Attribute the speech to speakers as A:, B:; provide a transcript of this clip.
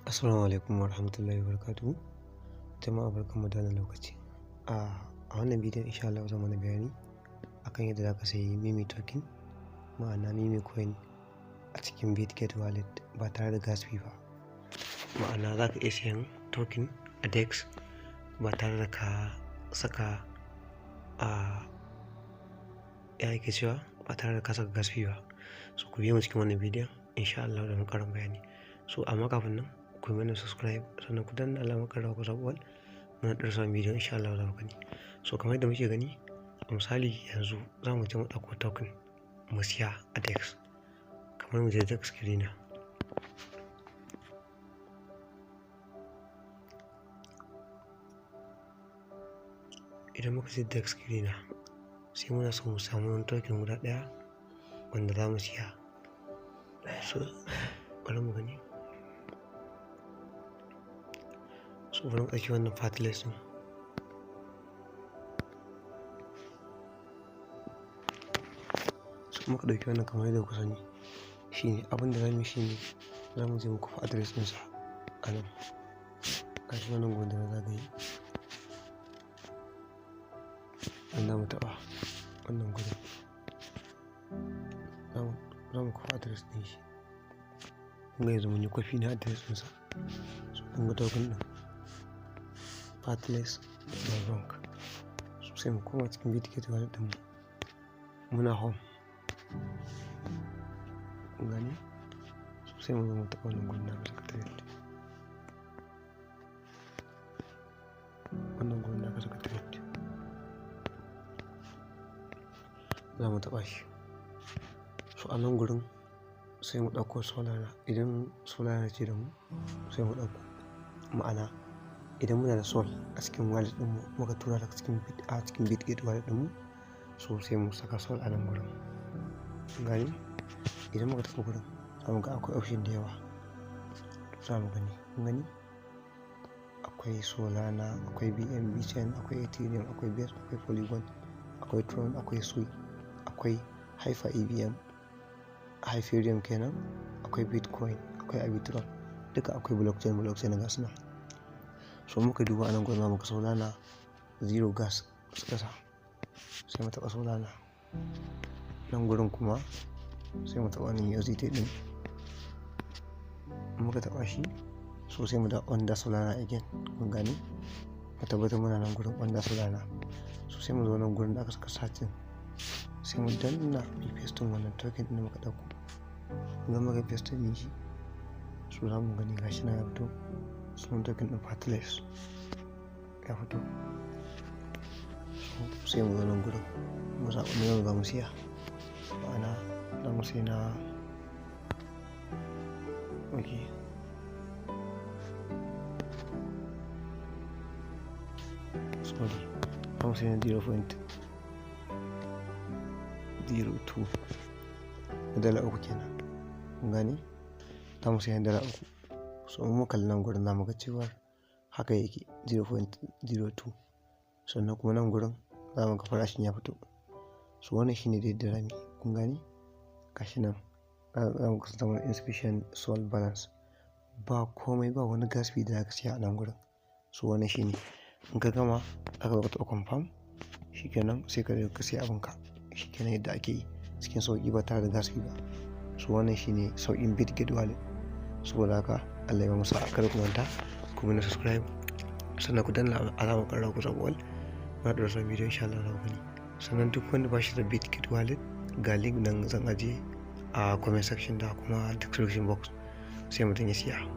A: Assalamu alaikum warahmatullahi wabarakatuh. Jama'a, barkanmu da wannan lokaci. A wannan bidiyon, insha Allah, zan mana bayani akan yadda za ka sayi Meme token, ma'ana Meme coin, a cikin Bitget Wallet ba tare da gas fee ba. Ma'ana, za ka iya sayan token a DEX ba tare da ka saka a ya ake cewa ba tare da ka saka gas fee ba. So ku biyo mu cikin wannan bidiyon, insha Allah, da mun ƙarin bayani. So amma kafin nan, ku yi mana subscribe, sannan ku danna alamar ƙararrawa, ku zaɓi all. Muna ɗora sabon bidiyo, insha Allah za ku gani. So kamar yadda muke gani, a misali yanzu za mu je mu ɗauko token mu siya a DEX. Kamar mu je DEX Screener. Idan muka je DEX Screener, sai muna so mu samu wani token guda ɗaya wanda za mu siya. So bari mu gani. So bari mu ɗauki wannan Pathless ɗin. So muka ɗauki wannan, kamar yadda kuka sani, shine abin da za mu yi shine za mu je mu kwafi address ɗinsa a nan. Gashi wannan gurin da na zagaye. Nan za mu taɓa wannan gurin. Za mu kwafi address ɗin shi. Kun ga yanzu mun yi kwafi na address ɗinsa. So kun ga token ɗin Pathless by Bonk. So sai mu koma cikin Bitget Wallet ɗinmu. Muna home. Kun gani? So sai mu zo mu taɓa wannan gurin da aka saka trade. Wannan gurin da aka saka trade. Za mu taɓa shi. So a nan gurin sai mu ɗauko Solana. Idan Solana ce da mu, sai mu ɗauko. Ma'ana, idan muna da Sol a cikin wallet ɗinmu, muka tura daga cikin a cikin Bitget Wallet ɗinmu, so sai mu saka Sol a nan gurin. Kun gani? Idan muka taɓa gurin, za mu ga akwai option da yawa. Za mu gani. Kun gani? Akwai Solana, akwai BNB Chain, akwai Ethereum, akwai Base, akwai Polygon, akwai Tron, akwai Sui, akwai Hyper EVM, Hyperion kenan, akwai Bitcoin, akwai Arbitrum. Duka akwai blockchain, blockchain ga su nan. So muka duba a nan gurin, za mu ga Solana zero gas suka sa. Sai mu taɓa Solana. Nan gurin kuma sai mu taɓa wannan USDT ɗin. Muka taɓa shi, so sai mu dawo under Solana again. Kun gani? Mu tabbatar muna nan gurin under Solana. So sai mu zo nan gurin da aka saka searching. Sai mu danna mu paste wannan token ɗin da muka ɗauko. Idan muka paste ɗin shi, so za mu gani gashi nan ya fito. Sunan token ɗin Pathless ya fito. So sai mu zo nan gurin mu zaɓi nawa za mu siya. Ma'ana, za mu siya na, okay. Sorry, za mu siya na 0.02, na $3 kenan. Kun gani? Za mu siya na $3. So in muka kalli nan gurin, za mu ga cewar haka yake 0.02. Sannan kuma nan gurin za mu ga farashin ya fito. So wannan shine dai yadda zamu yi. Kun gani? Gashi nan. Za mu kasance mana insufficient sol balance. Ba komai, ba wani gas fee da za ka siya a nan gurin. So wannan shine. In ka gama, aka zo ka taɓa confirm, shikenan sai ka je ka siya abunka. Shikenan, yadda ake yi cikin sauƙi ba tare da gas fee ba. So wannan shine sauƙin Bitget Wallet. Saboda haka, Allah ya bamu sa'a. Kada ku manta ku mana subscribe, sannan ku danna alamar ƙararrawa, ku zaɓi all. Muna ɗora sabon bidiyo, insha Allah za ku gani. Sannan duk wanda ba shi da Bitget Wallet, ga link nan zan ajiye a comment section da kuma description box, sai mutum ya siya.